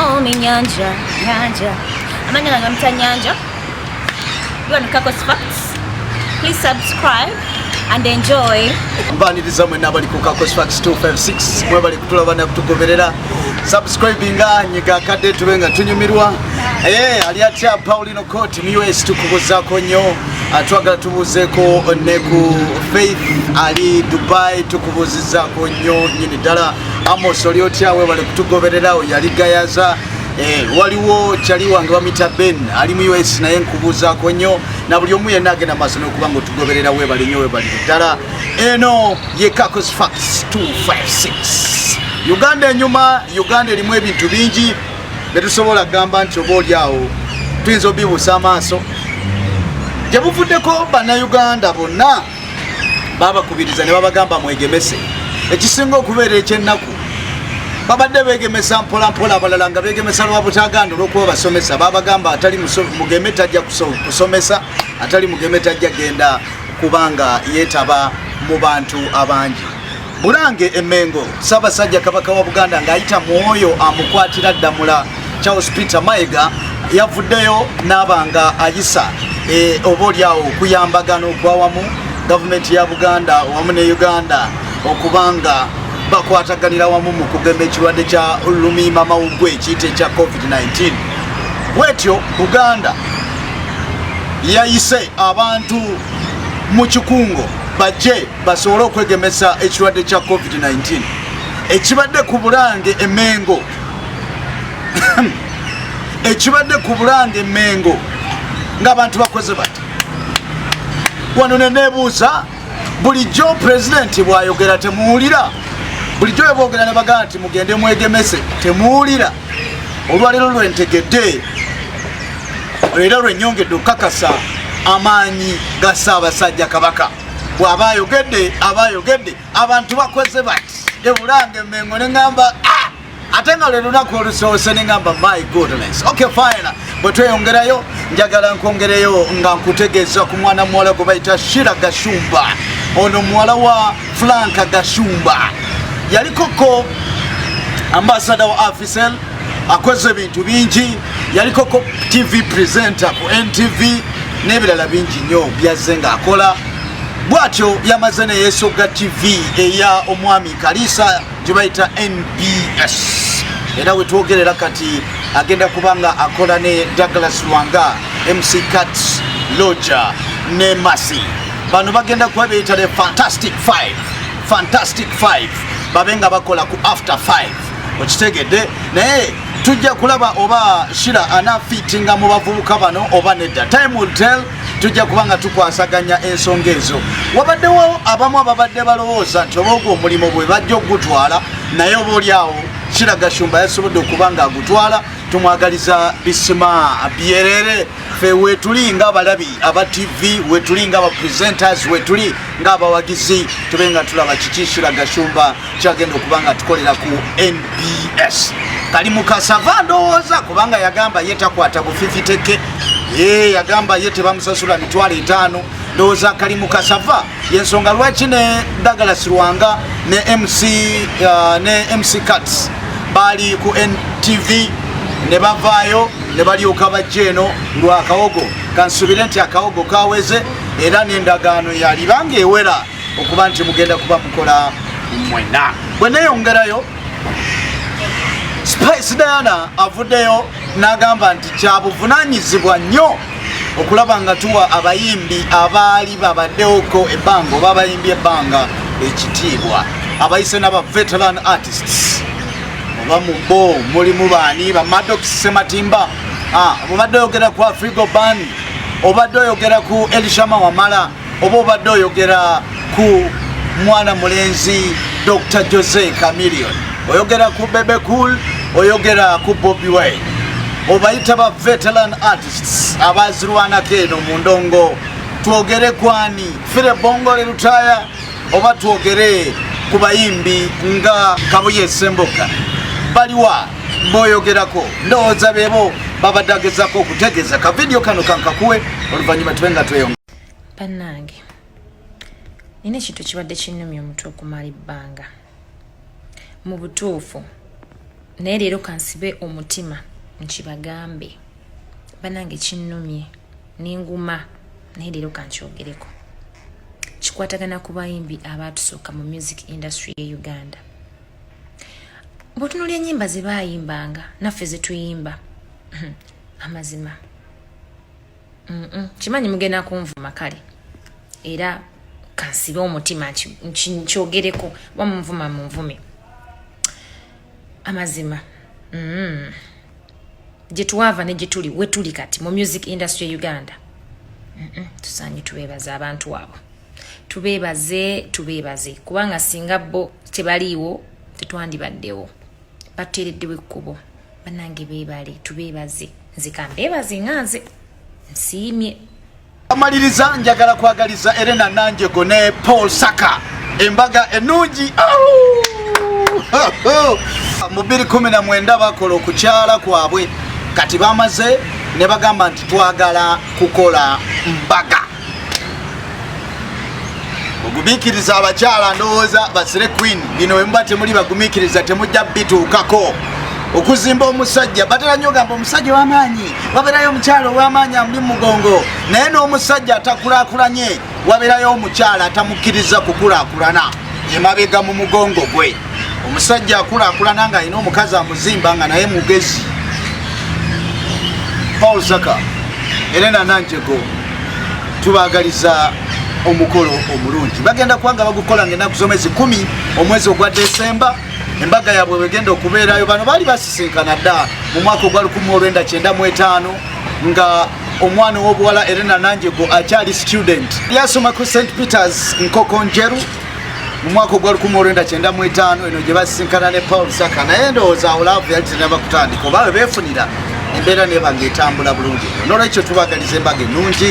Call me Nyanja, Nyanja. Amanya gange bamuyita Nyanja. You want Kakos Facts? Please subscribe and enjoy. Mbaniriza mwenna abali ku Kakos Facts 256, mwebali kutulaba na kutugoberera. Subscribinga, nyiga akadde tube nga tunyumirwa. Ali atya Paulino Court mu US? Tukubuzaako nnyo. Twagala tubuuzeeko ne ku Faith ali Dubai, tukubuuzizaako nnyo nyini ddala. Amos, oli otya? Webale kutugoberera. Oyo yali Gayaza. Waliwo kyali wange bamuyita Ben ali mu US, naye nkubuuzaako nnyo, na buli omu yenna agenda maaso n'okuba nga otugoberera. Webale nnyo, webalire ddala. Eno ye Kakos Facts 256. Uganda enyuma, Uganda erimu ebintu bingi betusobola kugamba nti oba oli awo tuyinza obibuusa amaaso. Gye buvuddeko, Bannayuganda bonna babakubiriza ne babagamba mwegemese. Ekisinga okubeera ekyennaku, babadde begemesa mpolampola, abalala nga begemesa lwa butaganda, olwokuba basomesa babagamba atali mugeme tajja kusomesa, atali mugeme tajja genda kubanga yeetaba mu bantu abangi. Bulange Emengo, Ssaabasajja Kabaka wa Buganda ng'ayita mwoyo amukwatira ddamula Charles Peter Mayiga yavuddeyo n'aba nga ayisa oba oliawo okuyambagana okwawamu gavumenti ya Buganda wamu ne Uganda okubanga bakwataganira wamu mu kugema ekirwadde kya lumiima mawuggwe ekiyita ekya COVID-19. Bwetyo Buganda yayise abantu mu kikungo bajje basobole okwegemesa ekirwadde kya COVID-19. Ekibadde ku Bulange Emengo, ekibadde ku Bulange Emengo ng'abantu bakoze bati wano, neneebuuza, bulijjo pulezidenti bw'ayogera temuwulira? Bulijjo bwe boogera ne bagamba nti mugende mwegemese, temuwulira? Olwaleero lwentegedde era lwenyongedde okukakasa amaanyi ga Ssaabasajja Kabaka. Bw'aba ayogedde, aba ayogedde. Abantu bakoze bati eBulange Emengo, neŋŋamba, "Ah!" Ate nga lwe lunaku olusoose, neŋŋamba, "My goodness." Okay, fine. Bwe tweyongerayo, njagala nkwongereyo nga nkutegeeza ku mwana muwala gwe bayita Shira Gashumba. Ono muwala wa Franka Gashumba, yalikoko ambassador wa Africell, akoze ebintu bingi, yalikoko TV presenter ku NTV n'ebirala bingi nnyo byazze ng'akola. Bw'atyo yamaze neyeesogga TV eya omwami Kalisa gye bayita NBS, era wetwogerera kati agenda kuba nga akola ne Douglas Lwanga, MC Cat, Loja ne Masi. Bano bagenda kuba beyita the Fantastic 5, Fantastic 5, babe nga bakola ku After 5. Okitegedde? Naye tujja kulaba oba Shira anafiitinga mu bavubuka bano oba nedda. Time will tell. Tujja kuba nga tukwasaganya ensonga ezo. Wabaddewo abamu ababadde balowooza nti oba ogwo omulimu bwe bajja okugutwala, naye oba oliawo Shira Gashumba yasobodde okuba nga agutwala. Tumwagaliza bisima byerere. Fe wetuli ngaabalabi aba TV, wetuli nga abapresenters, wetuli ngaabawagizi, tube nga tulaba kiki Shira Gashumba kyagenda okuba nga tukolera ku NBS. Kali mukasava ndowooza, kubanga yagamba ye takwata bufifiteke, ye yagamba ye tebamusasula 50,000. Ndowooza kali mukasava, yensonga lwaki ne Douglas Lwanga ne MC, ne MC Cats baali ku NTV ne bavaayo ne balyoka bajja eno lwakawogo. Kansubire nti akawogo kaweze era n'endagaano yalibanga ewera okuba nti mugenda kuba mukola mwenna. Bwe neeyongerayo, Spice Diana avuddeyo n'agamba nti kyabuvunanyizibwa nnyo okulaba nga tuwa abayimbi abaali babaddewoko ebbanga oba abayimbi ebbanga ekitiibwa, abayise n'aba veteran artists. Oba mu bo mulimu baani? Ba Maddox Sematimba. Obadde oyogera ku Afrigo Band, obadde oyogera ku Elishama Wamala, oba obadde oyogera ku mwana mulenzi Dr Jose Chameleone, oyogera ku Bebe Cool, oyogera ku Bobi Wine, obayita ba veteran artists abazirwanako eno mu ndongo. Twogere kwani? Philly Bongole Lutaaya, oba twogere ku bayimbi nga Kabuye Semboka? Baliwa boyogerako? Ndowooza beebo babadde agezako okutegeeza. Ka vidiyo kano kankakuwe, oluvannyuma tube nga tweyongera. Bannange, nina ekintu kibadde kinnumya omutwe okumala ebbanga. Mu butuufu Naye leero kansibe omutima nkibagambe. Banange kinnumye nenguma, naye leero kankyogereko. Kikwatagana ku bayimbi abaatusooka mu music industry ye Uganda. Bw'otunuulira ennyimba ze baayimbanga naffe ze tuyimba, amazima kimanyi mugenda kunvuma. Kale era kansibe omutima nkyogereko, oba munvuma munvume. Amazima gye twava ne gye tuli, we tuli kati mu music industry e Uganda, tusaanye tubeebaze abantu abo, tubeebaze, tubeebaze, kubanga singa bo tebaliiwo tetwandibaddewo. Batuteereddewo ekkubo. Bannange beebale, tubeebaze. Nze kambeebaze nga nze nsiimye. Amaliriza, njagala kwagaliza Erena Nanjego ne Paul Saka embaga ennungi. Mu 2019 bakola okukyala kwabwe, kati bamaze ne bagamba nti twagala kukola mbaga. Mugumiikiriza abakyala, ndowooza basire queen bino bwe muba temuli bagumiikiriza temujja bituukako. Okuzimba omusajja, batera nnyo gamba omusajja ow'amaanyi, wabeerayo omukyala ow'amaanyi amuli mu mugongo, naye n'omusajja atakulaakulanye wabeerayo omukyala atamukkiriza kukulaakulana emabega mu mugongo gwe. Omusajja akulaakulana ng'alina omukazi amuzimba nga naye mugezi. Paul Saka, Elena Nanjego, tubaagaliza omukolo omulungi. Bagenda kubanga bagukola nga ennaku z'omwezi 10 omwezi ogwa Desemba embaga yaabwe wegenda okubeerayo. Bano baali basisinkana dda mu mwaka ogwa 1995 nga omwana ow'obuwala Elena Nanjego akyali student, yasoma ku St Peters Nkokonjeru mu mwaka ogwa 1995. Eno gye basisinkana ne Paul Saka, naye ndowooza awo love yali tenaba kutandika oba bwe beefunira embeera neba nga etambula bulungi. Nolwekyo tubagaliza embaga ennungi.